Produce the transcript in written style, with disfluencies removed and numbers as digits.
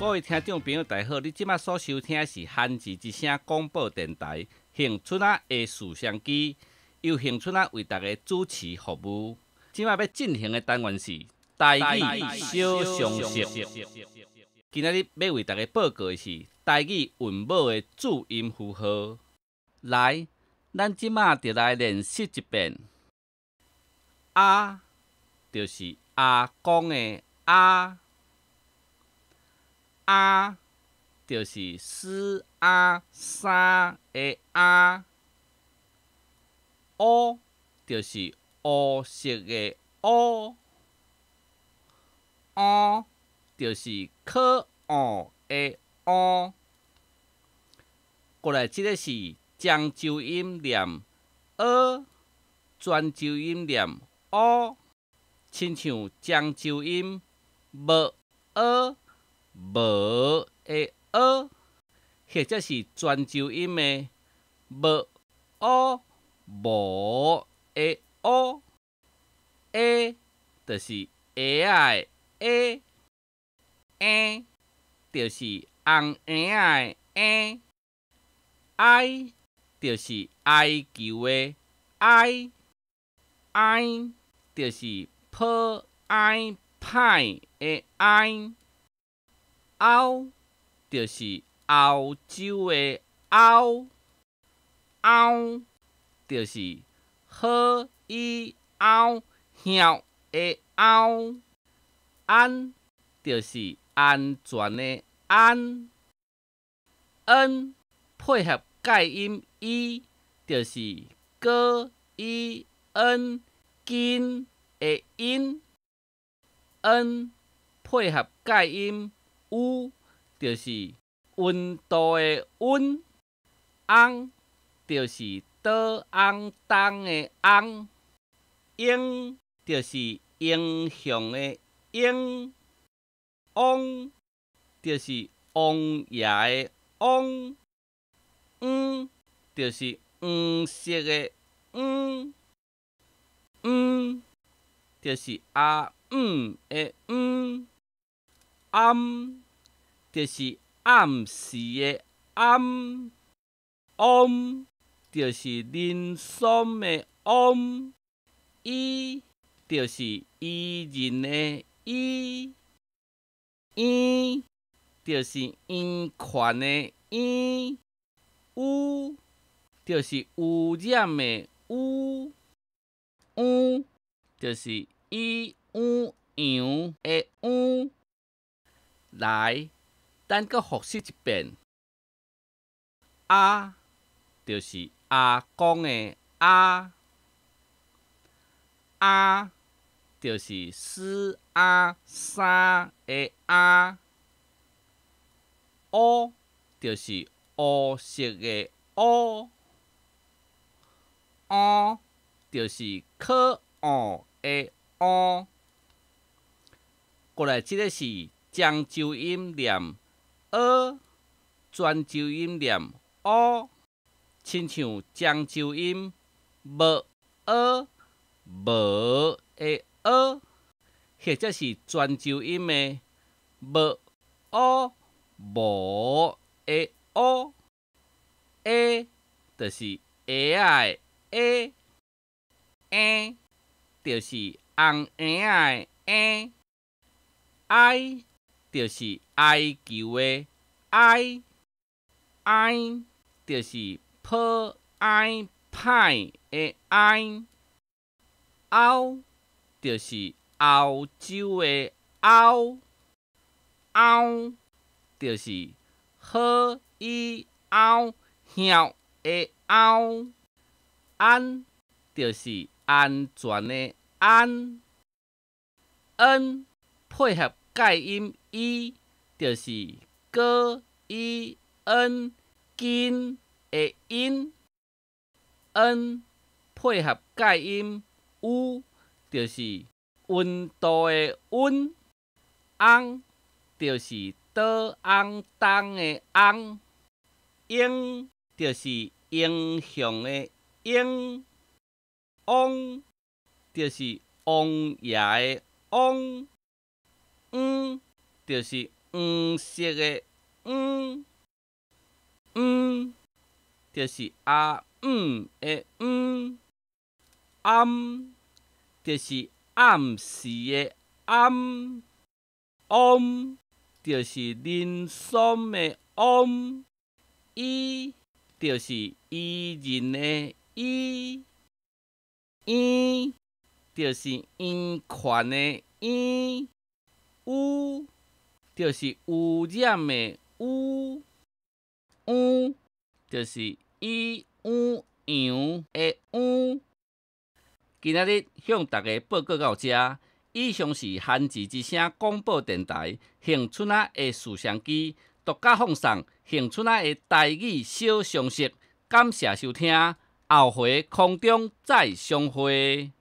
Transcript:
各位聽眾朋友，大家好！你這馬所收聽的是韓字之聲廣播電台恆春仔的視相機，由恆春仔為大家主持服務。這馬欲進行的單元是台語小常識。今仔日欲為大家報告的是台語韻母的注音符號。來，咱這馬就來練習一遍。啊，就是阿公的阿。啊，就是四啊三的啊。烏，就是烏色的烏。烏，就是可惡的烏。過來，這個是漳州音念訶，泉州音念烏，親像漳州音無訶無的訶，或者是泉州音的無烏無的烏。欸就是鞋仔的欸，嬰就是紅嬰仔的嬰，哀就是哀求的哀，哀就是抱哀歹的哀，歐就是歐洲的歐，甌就是好伊甌曉的甌，安就是安全的安，恩配合介音伊，就是果伊恩金的因，溫配合介音烏，就是溫度的溫，翁就是倒翁東的翁，英就是英雄的英，王就是王爺的王，黃就是黃色的黃，黃就是阿姆的姆，暗就是暗時的暗，嗡就是人參的嗡，伊就是伊人的伊，嬰就是嬰權的嬰，汙就是污染的污，有就是伊有羊的有。來，咱閣複習一遍。啊，就是阿公的阿。啊，就是四啊三的啊。烏就是烏色的烏。烏就是可惡的烏。過來，這個是漳州音念訶，泉州音念烏，親像漳州音無訶無的訶，或者是泉州音的無烏無的烏。欸就是鞋仔的欸，嬰就是紅嬰仔的嬰，哀就是哀求的哀，哀就是抱哀歹的哀，歐就是歐洲的歐，甌就是好伊甌曉的甌，安就是安全的安，恩配合介音伊，就是果伊恩金的因，溫配合介音烏，就是溫度的溫，翁就是倒翁東的翁，英就是英雄的英，王就是王爺的王，黃就是黃色的黃，黃就是阿姆的姆，暗就是暗時的暗，嗡就是人參的嗡，伊就是伊人的伊，嬰就是嬰權的嬰，污就是污染的污，有就是伊有羊的有。今仔日向大家報告到遮，以上是韓字之聲廣播電臺恆春仔的視相機獨家放送恆春仔的台語小常識，感謝收聽，後回空中再相會。